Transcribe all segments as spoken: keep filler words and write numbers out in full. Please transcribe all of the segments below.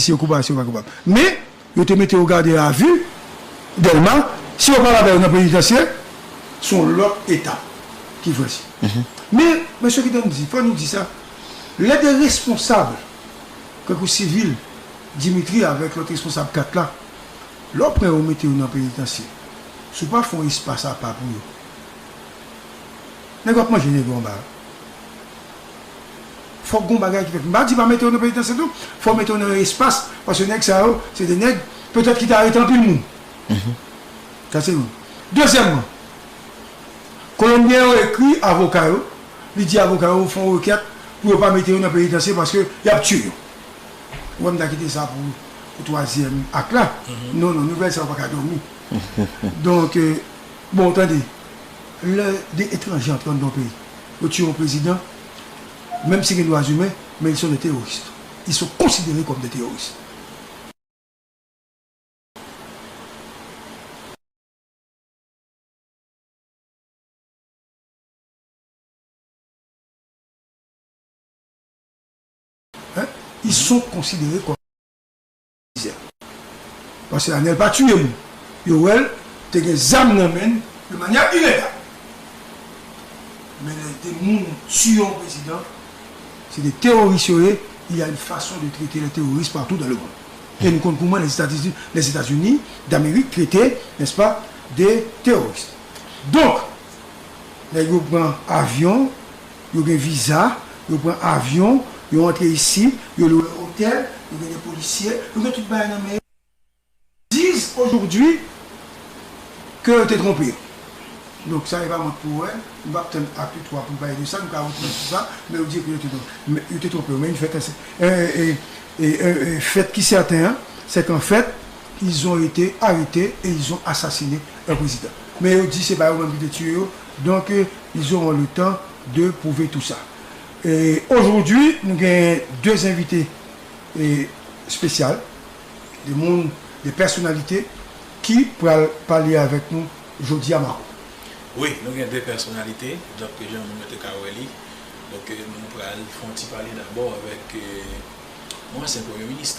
si yo koupab, si yo pa koupab. Men, yo te mete yo gade a vi, Dèlma, si yo pa lage yo nan penitansye, se yon lòt etap ki franchi. Men, mesye ki tann di, fò nou di sa, lè de responsab, kankou sivil, Dimitri avèk lòt responsab kat la, lè w pran yo mete yo nan penitansye, si w pa fè yon espas apa pou yo, nèg w ap manje nèg yo anba. Fòk gon bagay ki fèt. M pa di pa mete yo nan penitansye tou, fò mete yo nan yon espas, paske nèg sa yo, se de nèg, petèt ki ta arete anpil moun. Sa se youn. Dezyèmman, Colombien yo ekri avoka yo, li di avoka yo fè yon rekèt pou yo pa mete yo nan penitansye paske y ap tiye yo. Ou wè m ta kite sa pou, pou twazyèm ak la. Non, non, nouvèl sa yo pa ka dòmi. Donk, euh, bon, tande, lè de etranje antre anndan yon peyi, yo tiye yon prezidan, menm si gen dwa imen, men ils sont des terroristes. Ils sont considérés comme des terroristes. Hein? Ils sont considérés comme. Paske Anèl pa tiye moun. Yo wè l te gen zam nan men l de manyè ilegal. Men lè de moun tiye yon prezidan, se de teworis yo ye, il y a une façon de traiter les terroristes partout dans le monde. E nou konn kouman les États-Unis, les États-Unis d'Amérique traite, n'est-ce pas, des terroristes. Donk, nèg yo pran avyon, yo gen viza, yo pran avyon, yo antre isit, yo lwe otèl, yo gen de polisye, yo gen tout bagay nan men yo. Disent aujourd'hui ke yo te twonpe yo. Donk, sa e pa mwen k pou wè, m p ap tann akte twa pou m pale de sa, nou ka retounen sou sa, men yo di ke yo te twonpe, men yo te twonpe yo. Men yon fèt, e, e, e, e, e, fèt ki sèten an, c'est qu'en fait, ils ont été arrêtés et ils ont assassiné un président. Men yo di se pa yo menm ki te tiye yo, donc, euh, ils auront le temps de prouver tout ça. E aujourd'hui, nou gen de envite, e, espesyal, de moun, de pèsonalite ki pral pale avèk nou jodi a, Marco. Wi, nou gen de pèsonalite, donk, jan moun yo te ka wè li. Donk, euh, nou pral fè yon ti pale dabò avèk, euh, yon ansyen premye minis.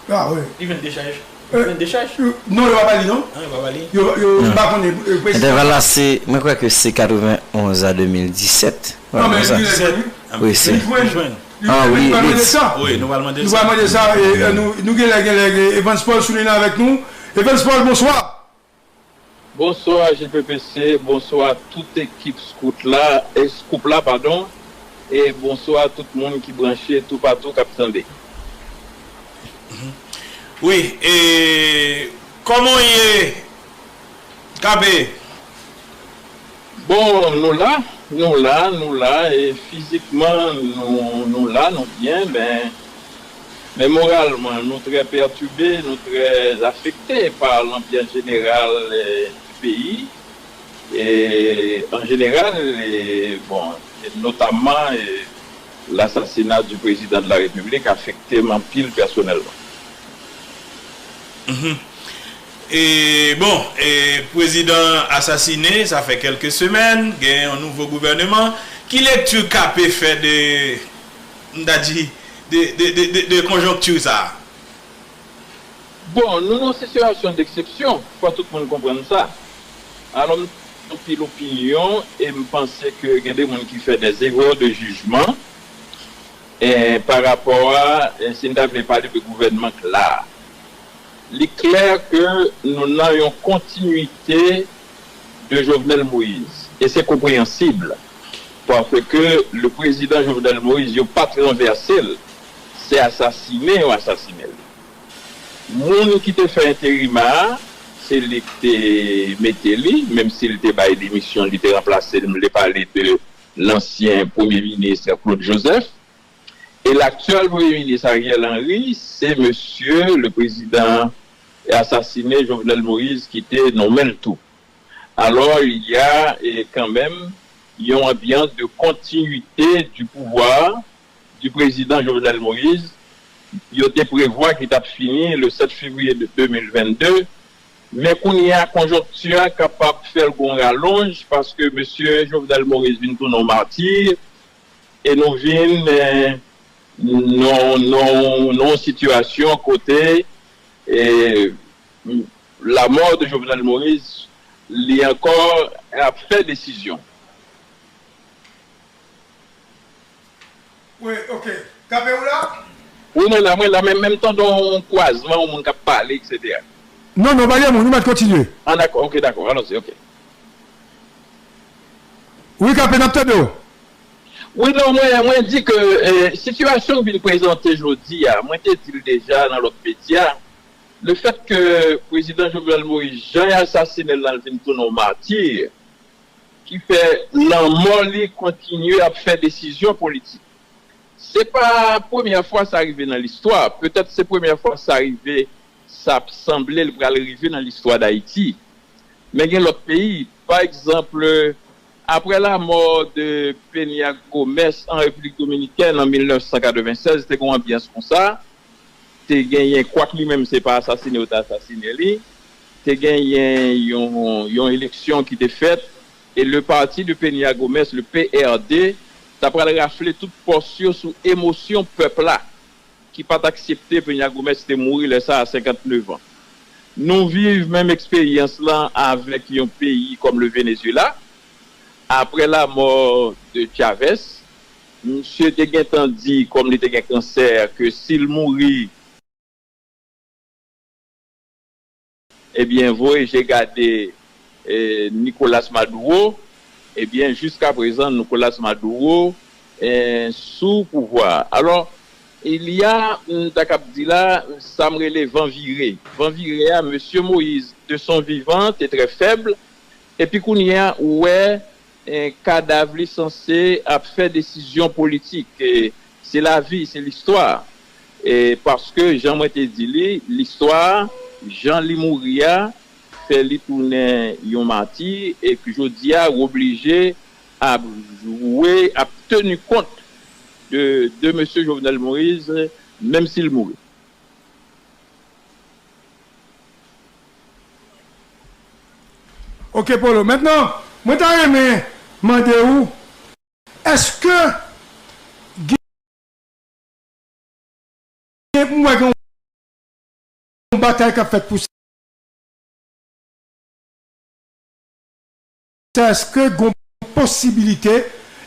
Ah, wi. Li vin dechaj. Li vin dechaj? Euh, non, yo pa ba li, non? Non, yo pa ba li. Yo, yo, m pa konnen, euh, prezidan. Entèval la, se, mwen kwè ke se katrevenn-onz a de mil disèt. Non, men li vin jwenn, wi. Wi, se. Li jwenn. Ah, wi, nou pral mande sa. Wi, nou pral mande sa. Nou pral mande sa, e, e, nou, nou genlè, genlè, e, Evans Paul Soulinan avèk nou. Evans Paul, bonswa. Bonswa, G P P C, bonswa tout ekip Scout la, e, Scoop la, padon, e bonswa tout moun ki branche toupatou k ap tande. Wi, e kòman w ye, K P? Bon, nou la, nou la, nou la, e fizikman, nou, nou la, nou byen, men, men moralman, nou trè pètibe, nou trè afekte pa lanbyans jeneral, e, di peyi. E, an jeneral, e, bon, e notamman, e, lasasina di prezidan de la repiblik afekte m anpil pèsonèlman. E, bon, e, prezidan asasine, sa fè kèlke semèn, gen yon nouvo gouvèneman. Ki lekti K P fè de, m ta di, de, de, de, de, de konjonkti sa a? Bon, nou nan yon sitiyasyon deksepsyon, fò tout moun konprann sa. Alò, m anpil opinyon e m panse ke gen de moun ki fè des erreurs de jugement, e, pa rapò a, e, si n ta vle pale de gouvènman k la a. Li klè ke nou nan yon kontinwite de Jovenel Moïse, e se konpreyansib, paske le prezidan Jovenel Moïse, yo pa t ranvèse l, se asasinen yo asasinen l. Moun ki te fè enterima a, se li k te mete li, menm si l te bay demisyon, li te ranplase l, m vle pale de lansyen premye minis Claude Joseph. E laktyèl premye minis Ariel Henry, se mesye le prezidan asasine Jovenel Moïse ki te nonmen l tou. Alors, il y a, eh, quand même, yon anbyans de continuité du pouvoir du président Jovenel Moïse. Yo te prevwa ki t ap fini le sèt fevriye de de mil vennde, men kounye a, konjonkti a kapab fè l gon ralonj, paske mesye Jovenel Moïse vin tounen yon mati, e nou vin, eh, Non, non, non, sitiyasyon kote, eh, la mort de Jovenel Moïse, li ankò ap fè desizyon. Wi, ok. K P ou la? Wi, mwen la, mwen la, men menm tande yon kwazman, yon moun k ap pale, etsetera. Non, non, pa gen moun, ou mèt kontinye. Ah, dakò, ok, dakò, alonzi, ok. Wi, K P, n ap tande w. Wi, non, mwen, mwen di ke eh, sitiyasyon k vin prezante jodi a, mwen te di l deja nan lòt medya, le fèt ke prezidan Jovenel Moïse, jan y asasinen l lan, l vin tounen yon mati, ki fè lanmò li kontinye ap fè desizyon politik. Se pa premyè fwa sa rive nan listwa. Petèt se premyè fwa sa rive, sa sanble l pral rive nan listwa Dayiti. Men gen lòt peyi, pa egzanp, apre lamò de Peña Gómez an Repiblik Dominikèn an mil nèf san katreven sèz, te gen yon anbyans konsa, te genyen, kwak li menm se pa asasine yo te asasine li, te genyen yon, yon eleksyon ki te fèt, e le parti de Peña Gómez, le P R D, ta pral rafle tout pòs yo sou emosyon pèp la, ki pa t aksepte Peña Gómez te mouri lè sa a senkantnèf an. Nou viv menm eksperyans lan avèk yon peyi kòm le Venezuela, apre lamò de Chavez, misye te gentan di, kòm li te gen kansè, ke si l mouri, ebyen, voye je gade eh, Nicolas Maduro, ebyen, jiskaprezan, Nicolas Maduro eh, sou pouvwa. Alò, il y a, m ta kab di la, sa m rele van vire. Van vire a, mesye Moïse, de son vivant, te trè fèb, epi kounye a, ou wè, eh, kadav li sanse ap fè desizyon politik. Eh, se lavi, se listwa. Eh, paske, jan mwen te di li, listwa, jan li mouri a, fè li tounen yon mati, e ke jodi a, ou oblije ap jwe, ap teni kont de, de mesye Jovenel Moïse, menm si l mouri. Ok, Polo. Mentnan, mwen ta renmen mande ou, èske gen, mwen gen yon batay k ap fèt pou sa? Èske gen yon posibilite,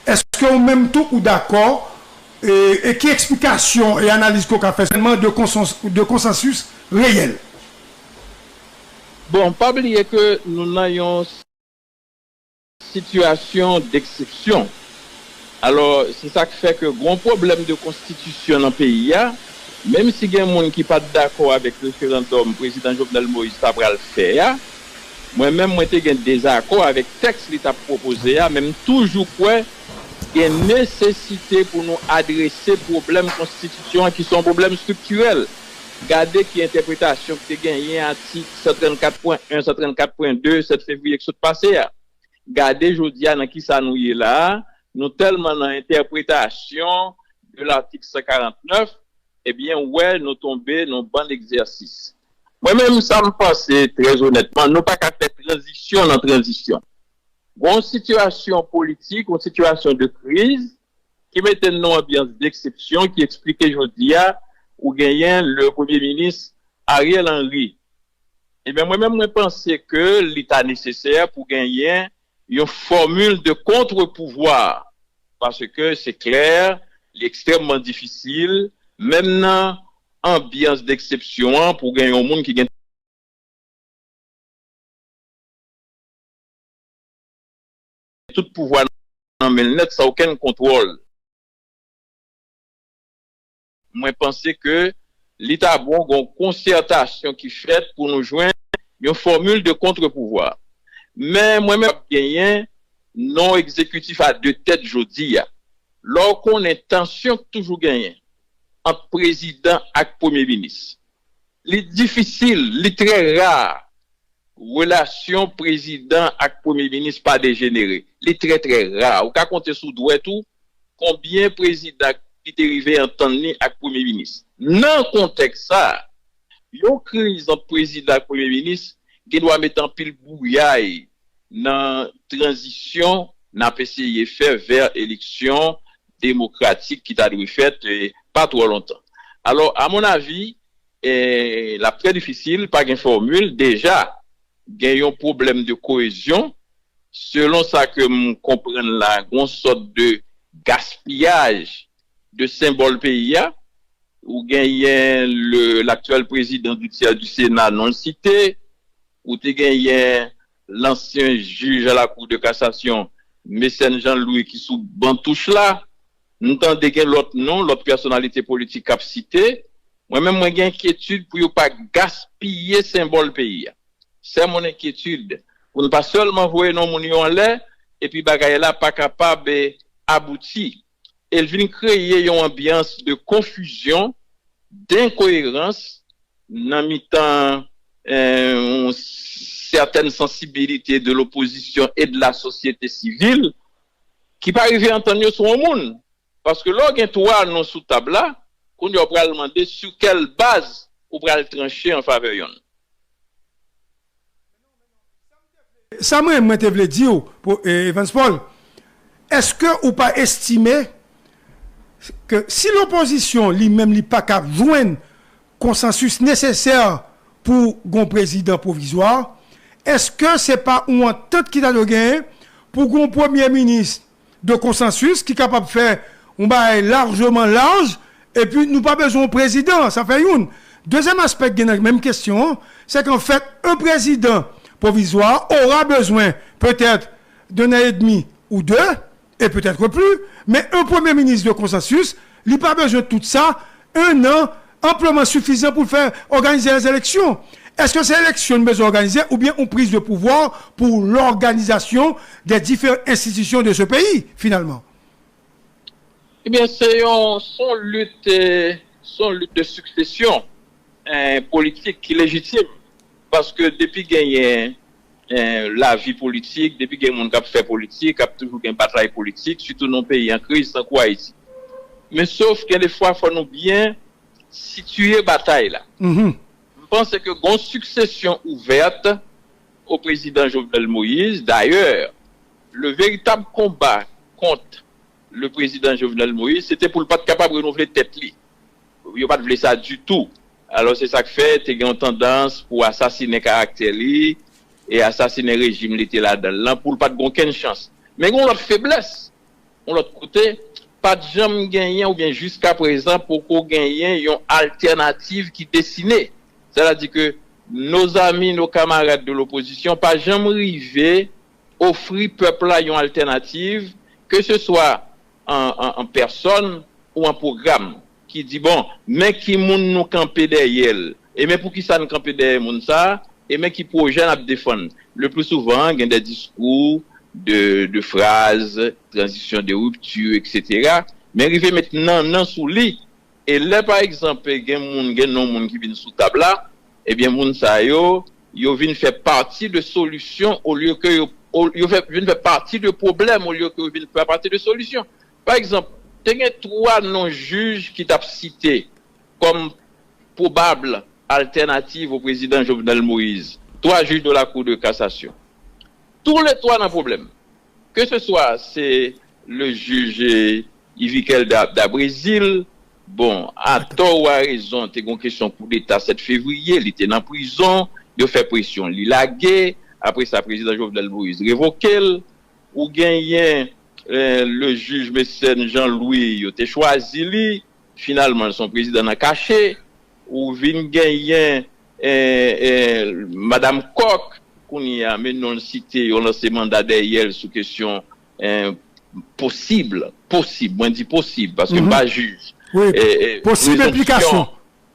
èske ou menm tou ou dakò, e, e ki eksplikasyon e analiz ke w ka fè sèlman de konsans-, de konsansis reyèl? Bon, pa bliye ke nou nan yon sitiyasyon deksepsyon. Alò, se sa k fè ke gon pwoblèm de konstitisyon nan peyi a, menm si gen moun ki pa t dakò avèk referandòm prezidan Jovenel Moïse ta pral fè a, mwen menm mwen te gen dezakò avèk tèks li t ap pwopoze a, men m toujou kwè gen nesesite pou nou adrese pwoblèm konstitisyon an ki se yon pwoblèm estriktirèl. Gade ki entèpretasyon ki te genyen atik san trannkat pwen en, san trannkat pwen de, sèt fevriye k sot pase a. Gade jodi a nan kisa nou ye la a, nou tèlman nan entèpretasyon de latik san karantnèf, ebyen, ou wè, nou tonbe nan yon bann egzèsis. Mwen menm, sa m panse, trè onètman, nou pa ka fè tranzisyon nan tranzisyon. Gon sitiyasyon politik, yon sitiyasyon de kriz, ki mete n nan yon anbyans deksepsyon, ki eksplike jodi a, ou genyen le premye minis Ariel Henry. Ebyen, mwen menm, mwen panse ke li ta nesesè pou genyen yon fòmil de contre-pouvoir, paske se klè, li ekstrèmman difisil, menm nan anbyans deksepsyon an, pou gen yon moun ki gen tout pouvwa nan men l nèt, san okenn kontwòl. Mwen panse ke li ta bon gon konsètasyon ki fèt pou nou jwenn yon fòmil de contre-pouvoir. Men mwen menm ap genyen non egzekitif a de tèt jodi a. Lè w konnen tansyon k toujou genyen ant prezidan ak premye minis, li difisil, li trè ra relasyon prezidan ak premye minis pa dejenere. Li trè, trè ra. Ou ka konte sou dwèt ou konbyen prezidan ki te rive antann li ak premye minis. Nan kontèks sa a, yon kriz ant prezidan ak premye minis gen dwa mete anpil bouyay nan tranzisyon n ap eseye fè vè eleksyon demokratik ki ta dwe fèt, e, pa twò lontan. Alò, a mon avi, e, l ap trè difisil, pa gen fòmil. Deja, gen yon pwoblèm de koezyon. Selon sa ke m konprann la, gen yon sòt de gaspiyaj de senbòl peyi a. Ou genyen le, l'actuel président du tiers du Sénat, non l site. Ou te genyen lansyen jij a la Cour de cassation, Mécène Jean Louis, ki sou ban touch la. Nou tande gen lòt non, lòt pèsonalite politik k ap site. Mwen menm, mwen gen enkyetid pou yo pa gaspiye senbòl peyi a. C'est mon inquiétude. Pou n pa sèlman voye non moun yo anlè, epi bagay la pa kapab, eh, abouti. E l vin kreye yon anbyans de konfizyon, de enkoyerans nan mitan, eh, yon sètèn sansibilite de lopozisyon e de la sosyete sivil ki pa rive antann yo sou yon moun. Paske lè w gen twa non sou tab la, kounye a w pral mande sou kèl baz ou pral tranche an favè yonn. Sa mwen, mwen te vle di w, pou, eh, Evans Paul, èske ou pa estime ke si lopozisyon li menm li pa ka jwenn konsansis nesesè pou gon prezidan pwovizwa, èske se pa yon antant ki ta dwe genyen pou gon premye minis de konsansis ki kapab fè yon bagay lajman laj, epi nou pa bezwen yon prezidan, sa fè youn. Dezyèm aspè ki gen nan menm kesyon an, se ke anfèt, yon prezidan pwovizwa ora bezwen petèt de nan edmi ou de, e petèt pli, men yon premye minis de konsansis, li pa bezwen tout sa, en an, anpleman sifizan pou l fè òganize lèzeleksyon. Èske se eleksyon n bezwen òganize oubyen yon priz de pouvwa pou lòganizasyon de diferan enstitisyon de se peyi, finalman? Ebyen, se yon, se yon lit, eh, se yon lit de siksesyon, eh, politik ki lejitim. Paske depi genyen, eh, lavi politik, depi gen moun k ap fè politik, ap toujou gen batay politik, sitou nan yon peyi an kriz tankou Ayiti. Men sof gen de fwa fò nou byen sitiye batay la. M panse ke gon siksesyon ouvèt o prezidan Jovenel Moïse. Dayè, le veritab konba kont le prezidan Jovenel Moïse, se te pou l pa t kapab renouvle tèt li. Yo pa t vle sa ditou. Alò, se sa k fè te gen yon tandans pou asasinen karaktè li e asasinen rejim li te ladan l lan pou l pa t gen okenn chans. Men gen yon lòt feblès, yon lòt kote, pa t janm genyen oubyen jiskaprezan poko genyen yon altènativ ki desine. Sètadi ke nos amis, nos camarades de l'opposition pa janm rive ofri pèp la yon altènativ, ke se swa an, an, an pèsòn ou an pwogram, ki di, bon, men ki moun nou kanpe dèyè l, e men poukisa n kanpe dèyè moun sa a, e men ki pwojè n ap defann. Le pli souvan, gen de diskou, de, de fraz, tranzisyon de ripti, etsetera. Men rive met nannan sou li, e lè, pa egzanp, gen moun, gen non moun ki vin sou tab la, ebyen, moun sa yo, yo vin fè pati de solisyon olye ke yo, o- yo fè, vin fè pati de pwoblèm olye ke yo vin fè pati de solisyon. Pa egzanp, te gen twa non jij ki t ap site kòm pwobab altènativ o prezidan Jovenel Moïse, twa jij de la Cour de cassation. Tou le twa nan pwoblèm. Ke se swa se le jij Yvikel da, da Brezil, bon, a tò ou a rezon, te gon kesyon koudeta sèt fevriye, li te nan prizon, yo fè presyon, li lage, apre sa, prezidan Jovenel Moïse revoke l, ou genyen, eh, le jij Mécène Jean Louis, yo te chwazi li, finalman, l se yon prezidan nan kache, ou vin genyen, eh, eh, Madam Coq, kounye a, men non l site, yo lanse manda dèyè l sou kesyon, eh, posib, posib, mwen di posib, paske m pa jij. Wi, eh, eh, posib enplikasyon.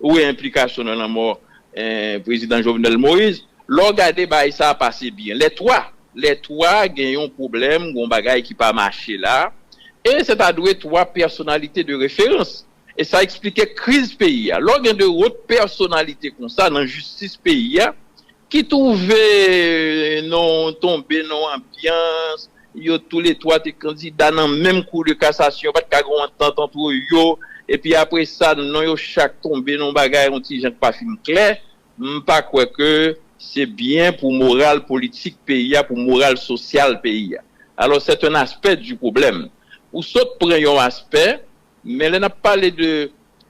Wi, enplikasyon nan lanmò, eh, prezidan Jovenel Moïse. Lè w gade bagay sa a pase byen. Lè twa, lè twa gen yon pwoblèm, yon bagay ki pa mache la. E se ta dwe twa pèsonalite de referans. E sa eksplike kriz peyi a. Lè w gen de wot pèsonalite konsa nan jistis peyi a, ki twouve, eh, non, tonbe nan yon anbyans, yo tou le twa te kandida nan menm kou de kasasyon, pa t ka gen yon antant antre yo, epi apre sa, non yo chak tonbe nan yon bagay, yon ti jan k pa fin klè, m pa kwè ke se byen pou moral politik peyi a, pou moral sosyal peyi a. Alò, c'est un aspect du problème. Ou sot pran yon aspè, men lè n ap pale de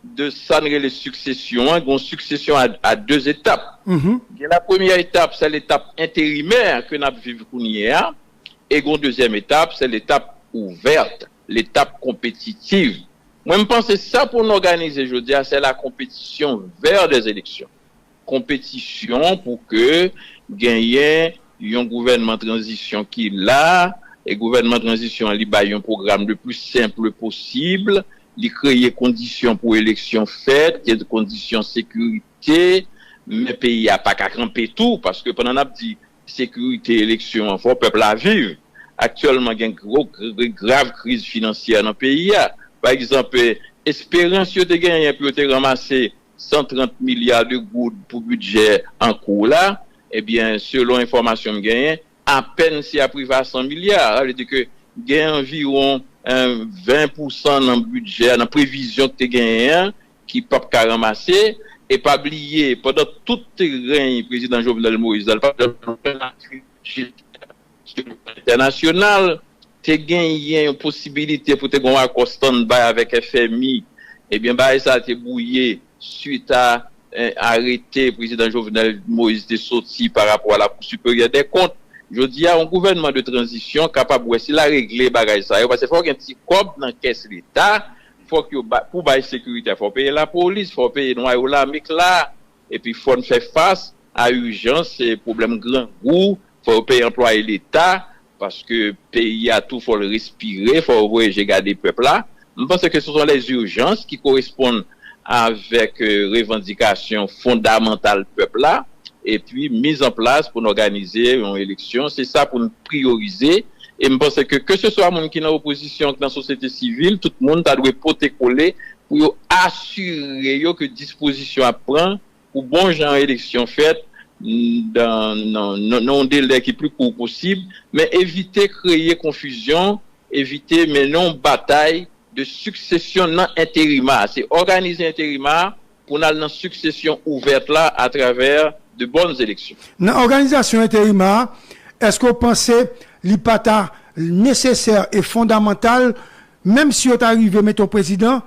de sa n rele siksesyon an, gen yon siksesyon a, a de etap. Gen la premyè etap, se letap enterimè ke n ap viv kounye a, e gen yon dezyèm etap, se letap ouvèt, letap konpetitiv. Mwen, m panse sa pou n òganize jodi a, se la konpetisyon vè dè eleksyon. Konpetisyon pou ke genyen yon gouvènman tranzisyon ki la, e gouvènman tranzisyon an, li bay yon pwogram le plus simple possible, li kreye kondisyon pou eleksyon fèt, gen kondisyon sekirite, men peyi a pa ka kanpe tou, paske pandan n ap di sekirite eleksyon an, fò pèp la viv. Aktyèlman, gen gwo, gr-, grav kriz finansyè nan peyi a. Pa egzanp, eh, esperans yo te genyen pou yo te ranmase san trant milya de goud pou bidjè an kou la, ebyen, selon enfòmasyon m genyen, apèn si ap rive a san milya. Sa vle di ke gen anviwon, eh, ven pousan nan bidjè, nan previzyon ki te genyen an, ki p ap ka ranmase. E pa bliye, pandan tout reny prezidan Jovenel Moïse la, l pa t janm jwenn apui entènasyonal, te genyen yon posibilite pou te gen yon akò stand-by avèk F M I. Ebyen, bagay sa a te bwouye swit a, eh, arete prezidan Jovenel Moïse te soti pa rapò a la Cour supérieure des comptes. Jodi a, yon gouvènman de tranzisyon kapab wè si l a regle bagay sa yo, paske fòk gen ti kòb nan kès Leta, fòk yo ba, pou bay sekirite, fò w peye lapolis, fò w peye nwayo lame k la, epi fò n fè fas a ijans, eh, pwoblèm grangou, fò yo peye anplwaye Leta, paske peyi a tou fò l respire, fò yo voye je gade pèp la. M panse ke ce sont les urgences qui correspondent avec, eh, revandikasyon fondamantal pèp la, epi miz an plas pou n òganize yon eleksyon. Se sa pou n priyorize. E m panse ke, ke se swa moun ki nan opozisyon, ki nan sosyete sivil, tout moun ta dwe pote kole pou yo asire yo ke dispozisyon ap pran pou bon jan eleksyon fèt, mm, dan, nan, nan, nan yon delè ki pli kou posib, men evite kreye konfizyon, evite mennen yon batay de siksesyon nan enterima. Se òganize enterima pou n al nan siksesyon ouvèt la atravè de bonnes élections. Nan òganizasyon enterima a, èske w panse li pa ta nesesè e fondamantal, menm si yo ta rive mete yon prezidan,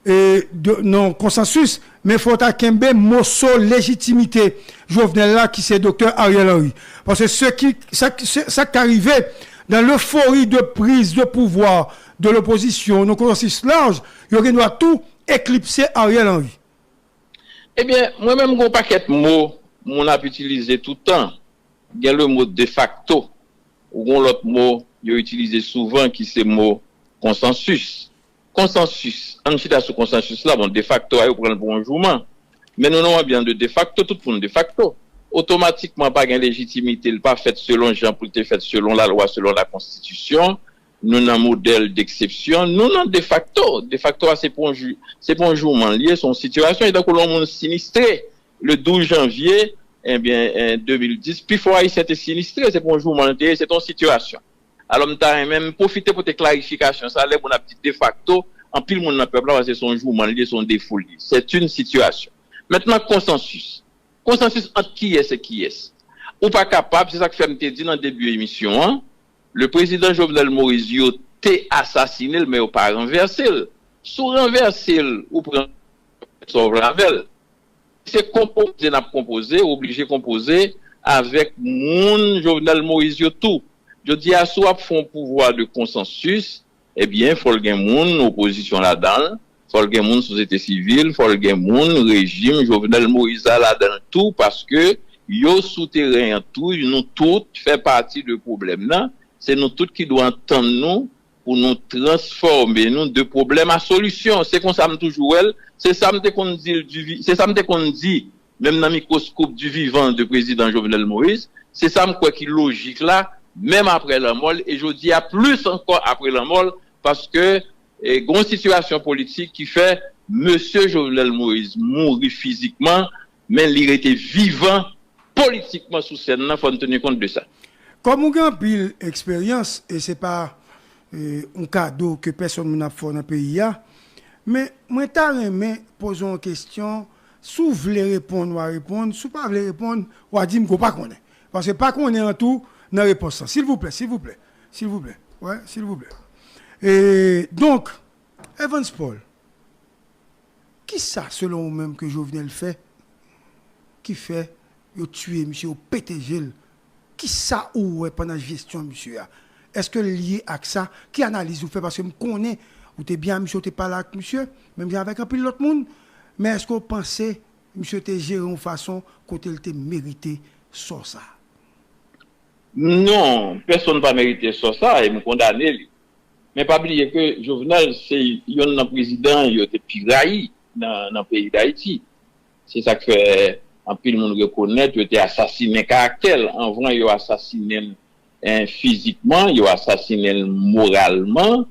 e, de, nan konsansis, men fò w ta kenbe moso lejitimite Jovenel la, ki se Doktè Ariel Henry. Paske se ki, sa, se, sa k ta rive, dans l'euphorie de prise de pouvoir de l'opposition, nan konsansis laj, yo gen dwa tou eklipse Ariel Henry. Ebyen, mwen menm, gen yon pakèt mo moun ap itilize toutan. Gen le mo defakto, ou gen yon lòt mo yo itilize souvan ki se mo konsansis. Konsansis, ann chita sou konsansis la, bon, defakto a, yo pran l pou yon jouman. Men nou nan yon anbyans de defakto, tout moun defakto. Otomatikman, pa gen lejitimite, l pa fèt selon jan pou l te fèt selon lalwa, selon lakonstitisyon. Nou nan modèl deksepsyon, nou nan defakto. Defakto a, se pa yon jou, se pa yon jouman l ye, se yon sitiyasyon. E tankou lè yon moun sinistre, le douz janvye, ebyen, en de mil dis, pifò Ayisyen te sinistre, se pa yon jouman l te ye, se te yon sitiyasyon. Alò, m ta renmen m pwofite pote klarifikasyon sa, lè moun ap di defakto, anpil moun nan pèp la panse se yon jouman l ye, se yon defo l ye. C'est une situation. Mentnan, konsansis. Konsansis ant kiyès e kiyès? Ou pa kapab, se sa k fè m te di nan debi emisyon an, le prezidan Jovenel Moïse, yo te asasine l, men yo pa ranvèse l. Si w ranvèse l, ou pran sa w vle avè l. Se konpoze n ap konpoze, ou oblije konpoze avèk moun Jovenel Moïse yo tou. Jodi a, si w ap fè yon pouvwa de konsansis, ebyen, fò l gen moun opozisyon ladan l, fò l gen moun sosyete sivil, fò l gen moun rejim Jovenel Moïse la ladan l tou, paske yo sou teren an tou, nou tout fè pati de pwoblèm nan, se nou tout ki dwe antann nou pou nou transfòme nou de pwoblèm a solisyon. Se konsa m toujou wè l, se sa m te konn di l, di vi-, se sa m te konn di, menm nan mikwoskop di vivan de prezidan Jovenel Moïse, se sa m kwè ki lojik la, menm apre lanmò l, e jodi a plis ankò apre lanmò l, paske, e, gen yon sitiyasyon politik ki fè mesye Jovenel Moïse mouri fizikman, men li rete vivan politikman sou sèn nan, fò n teni kont de sa. Kòm ou gen anpil eksperyans, e se pa, e, yon kado ke pèsonn moun ap fè w nan peyi a, men mwen ta renmen poze w yon kesyon, si w vle reponn, w a reponn, si w pa vle reponn, w a di m ke w pa konnen. Paske pa konnen an tou nan repons lan. Silvouplè, silvouplè, silvouplè. Wè, silvouplè. E, donk, Evans Paul, Kisa, selon ou menm, ke Jovenel fè ki fè yo tiye misye, yo pete je l? Kisa ou wè pandan jesyon misye a? Èske l lye ak sa? Ki analiz ou fè? Paske m konnen ou te byen ak misye, ou te pale ak misye, menm jan avèk anpil lòt moun. Men èske w panse misye te jere yon fason kote l te merite sò sa? Non, pèsonn pa merite sò sa e m kondane li. Men pa bliye ke Jovenel se yonn nan prezidan yo te pi rayi nan, nan peyi Dayiti. Se sa k fè anpil moun rekonèt yo te asasinen karaktè l anvan yo asasinen l fizikman, yo asasinen l moralman.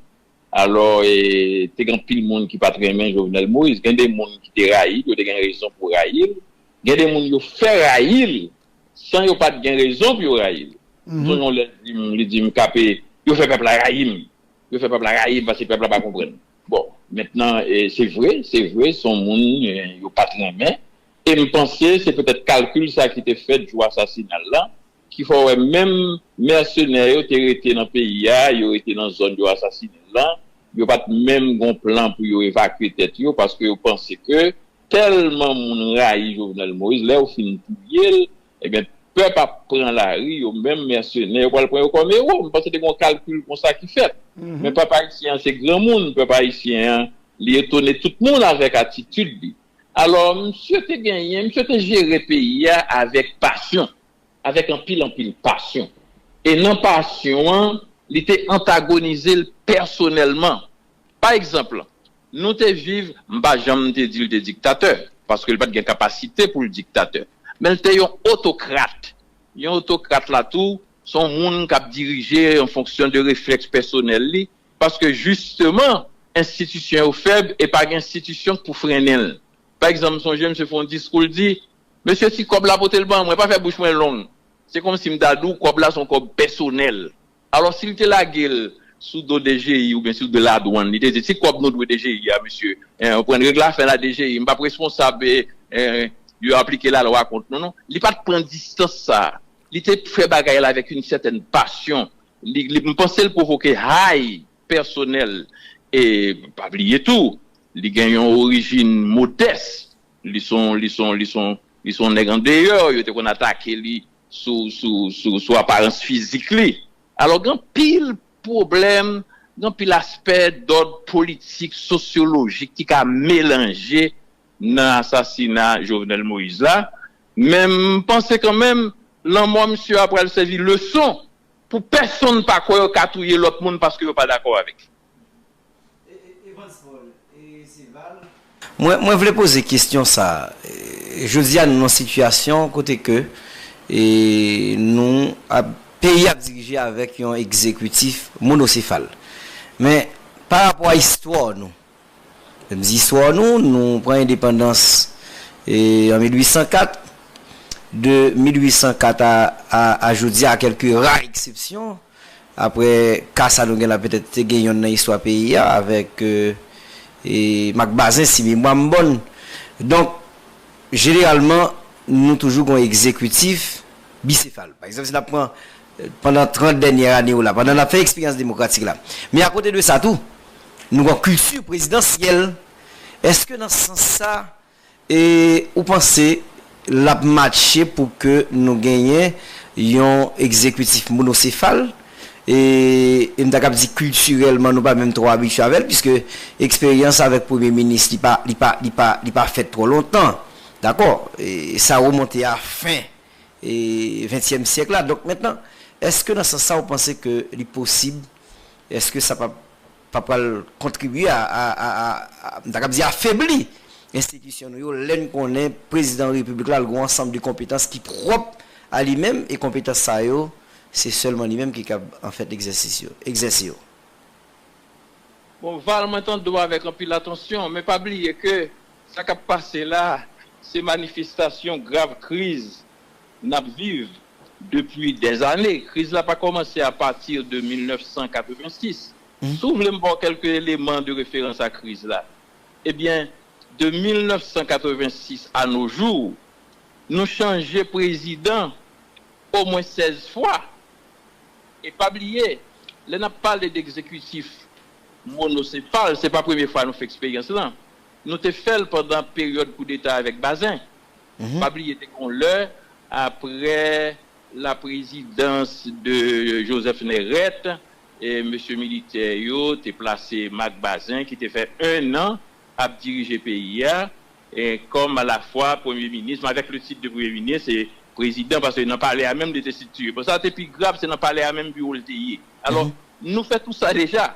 Alò, e, te gen anpil moun ki pa t renmen Jovenel Moïse. Gen de moun ki te rayi l, yo te gen rezon pou rayi l. Gen de moun yo fè rayi l san yo pa t gen rezon pou yo rayi l. M sonje yon lè l di m, li di m, K P, yo fè pèp la rayi m. Yo fè pèp la rayi m paske pèp la pa konprann. Bon, mentnan, e, se vre, se vre, se yon moun e, yo pa t renmen. E m panse se petèt kalkil sa ki te fèt jou asasina l lan ki fè w wè menm mèsenè yo te rete nan peyi a, yo rete nan zòn yo asasine l lan, yo pa t menm gon plan pou yo evakye tèt yo paske yo panse ke tèlman moun rayi Jovenel Moïse, lè yo fin touye l, ebyen, pèp ap pran lari, yo menm mèsenè, yo pral pran yo kòm ewo. M panse te gen yon kalkil konsa ki fèt. Men pèp ayisyen an se granmoun, pèp ayisyen an, li etone tout moun avèk atitid li. Alò, misye te genyen, misye te jere peyi a avèk pasyon, avèk anpil, anpil pasyon. E nan pasyon an, li te antagonize l pèsonèlman. Pa egzanp, nou te viv, m pa janm te di l te diktatè, paske l pa t gen kapasite pou l diktatè. Men l te yon otokrat. Yon otokrat la tou, se yon moun k ap dirije an fonksyon de reflèks pèsonèl li, paske jisteman, enstitisyon yo fèb e pa gen enstitisyon k pou frennen l. Pa egzanp, m sonje misye fè yon diskou, l di, mesye, si kòb la pote l ban mwen, pa fè bouch mwen long. Se kòmsi m ta di w, kòb la se yon kòb pèsonèl. Alò, si l te lage l sou do D G I oubyen sou do ladwann, li te di, ti kòb nou dwe D G I a, mesye, en, ou pran règ lafen la D G I, m p ap responsab, e, en, yo aplike lalwa kont nou, non. Li pa t pran distans sa a. Li te fè bagay la avèk yon sètèn pasyon. Li, li, m panse l pwovoke hay pèsonèl. E pa bliye tou, li gen yon orijin modès. Li se yon, li se yon, li se yon, li se yon nèg andeyò, yo te konn atake li sou, sou, sou, sou aparans fizik li. Alò, gen anpil pwoblèm, gen anpil aspè dòd politik, sosyolojik ki ka melanje nan asasina Jovenel Moïse la. Men m panse kanmenm, lanmò misye a pral sèvi leson pou pèsonn pa kwè yo ka touye lòt moun paske yo pa dakò avèk. Mwen, mwen vle poze kesyon sa. Jodi a nou nan sitiyasyon kote ke e, nou ap, peyi ap dirije avèk yon egzekitif monosefal. Men pa rapò a istwa nou, lè m di istwa nou, nou pran endepandans e, an mil uit san kat, de mil uit san kat a, a, a jodi a, a kèlke ra eksepsyon, apre ka sa nou gen la, petèt te gen yonn nan istwa peyi a avèk e, e, Mak Bazin, si memwa m bòn. Donk, jeneralman, nou toujou gen yon egzekitif bisefal. Pa egzanp, si n ap pran pandan trant dènyè ane yo la, pandan n ap fè eksperyans demokratik la. Men akote de sa tou, nou gen yon kilti prezidansyèl. Èske nan sans sa, e, ou panse l ap matche pou ke nou genyen yon egzekitif monosefal? E, e m ta kab di kiltirèlman nou pa menm twò abitye avè l, piske eksperyans avèk premye minis li pa, li pa, li pa, li pa fèt twò lontan. Dakò? E, sa remonte a fen e, ventyèm syèk la. Donk mentnan, èske nan sans sa ou panse ke li posib, èske sa pa, pa pral kontribye a, a, a, a, a, m ta kab di afebli enstitisyon nou yo, lè n konnen prezidan repiblik la, l gen yon ansanm de konpetans ki pwòp a li menm, e konpetans sa yo, se sèlman li menm ki kab, anfèt, egzèsis yo, egzèse yo? Bon, Val, mwen tande w avèk anpil atansyon, men pa bliye ke sa k ap pase la, se manifestasyon grav kriz n ap viv depi dèzane. Kriz la pa kòmanse apati de mil nèf san katrevensis. Si w vle m ba w kèlke eleman de referans a kriz la, ebyen, de mil nèf san katrevensis a nos jours, nou chanje prezidan omwen sèz fwa. E pa bliye, lè n ap pale de egzekitif monosefal, se pa premye fwa nou fè eksperyans lan. Nou te fè l pandan peryòd koudeta avèk Bazin. Pa bliye, te gen yon lè, apre la prezidans de Joseph Nerette, e mesye militè yo te plase Marc Bazin, ki te fè en an ap dirije peyi a, e kòm alafwa premye minis, men avèk le tit de premye minis e prezidan, paske nan palè a menm li te sitye. Bon, sa te pi grav, se nan palè a menm biwo l te ye. Alò, nou fè tou sa deja.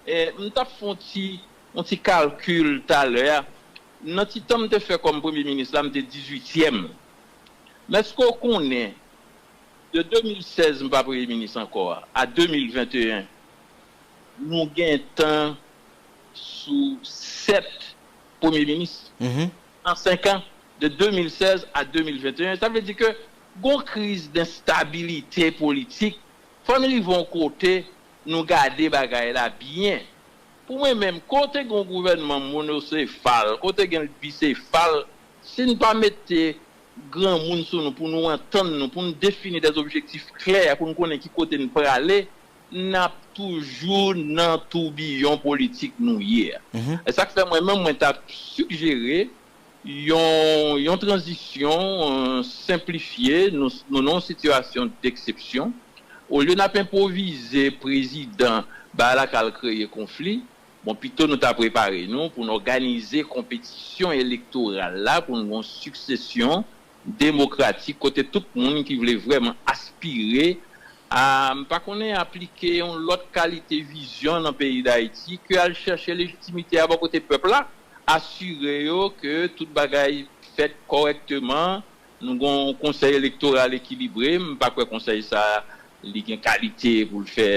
E, m t ap fè yon ti, yon ti kalkil talè a. Nan ti tan m te fè kòm premye minis la, m te dizuityèm. Men èske w konnen, de de mil sèz m pa premye minis ankò a, a de mil venteyen, nou gen tan sou sèt premye minis an senk an, de de mil sèz a de mil venteyen. Sa vle di ke gon kriz denstabilite politik. Fò n rive yon kote, nou gade bagay la byen. Pou mwen menm, kote gen yon gouvènman monosefal, kote gen l bisefal, si n pa mete granmoun sou nou pou nou antann nou, pou n defini des objectifs clairs, pou n konnen ki kote n prale, n ap toujou nan toubiyon politik nou ye a. E sa k fè mwen menm, mwen t ap sigjere yon, yon tranzisyon, euh, senplifye, nou, nou nan yon sitiyasyon deksepsyon. Olye n ap enpwovize prezidan ba la k al kreye konfli, bon, pito nou ta prepare nou pou n òganize konpetisyon elektoral la, pou n gen yon siksesyon demokratik kote tout moun ki vle vrèman aspire a, m pa konnen, aplike yon lòt kalite vizyon nan peyi Dayiti ke al chèche lejitimite a bò kote pèp la, asire yo ke tout bagay fèt kòrèkteman. Nou gen yon konsèy elektoral ekilibre, m pa kwè konsèy sa a li gen kalite pou l fè,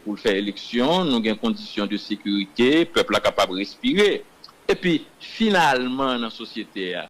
pou l fè eleksyon. Nou gen kondisyon de sekirite, pèp la kapab respire. Epi, finalman, nan sosyete a,